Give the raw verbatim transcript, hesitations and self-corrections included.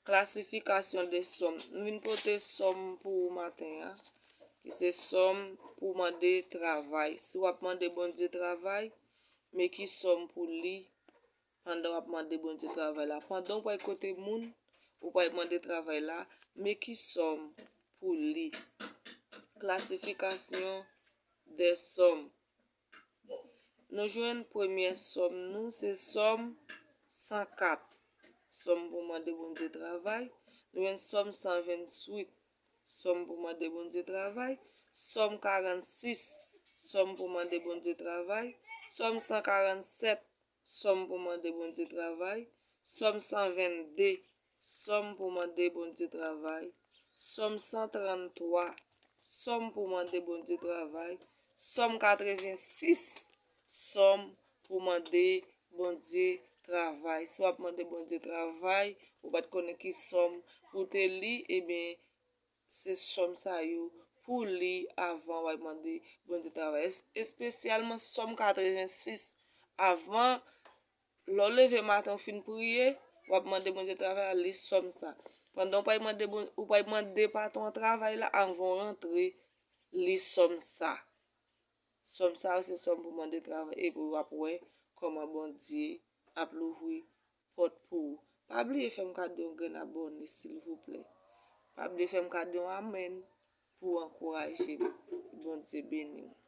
Klasifikasyon de sòm. M vin pote sòm pou ou maten an, ki se sòm pou mande travay. Si w ap mande Bondye travay, men ki sòm pou li pandan w ap mande Bondye travay la. Pandan w pral kote moun, ou pral mande travay la, men ki sòm pou li. Klasifikasyon de sòm. Nou jwenn premyè sòm nou, se sòm san kat. Sòm pou mande Bondye travay. Nou jwenn sòm san venntuit. Sòm pou mande Bondye travay. Sòm karannsis. Sòm pou mande Bondye travay. Sòm san karannsèt. Sòm pou mande Bondye travay. Sòm san vennde. Sòm pou mande Bondye travay. Sòm san tranntwa. Sòm pou mande Bondye travay. Sòm katrevensis. Sòm pou mande Bondye travay. Si w ap mande Bondye travay, ou pa t konnen ki sòm pou te li, ebyen, se sòm sa yo pou li avan w al mande Bondye travay. Es-, espesyalman sòm katrevensis. Avan, lè w leve maten, w fin priye, w ap mande Bondye travay la, li sòm sa. Pandan w pral mande Bon-, ou pral mande patwon an travay la, avan w rantre, li sòm sa. Sòm sa yo se sòm pou mande travay, epi w ap wè kòman Bondye ap louvri pòt pou ou. Pa bliye fè m kado yon grenn abòne, silvouplè. Pa bliye fè m kado yon amèn pou w ankouraje m. Bondye beni w.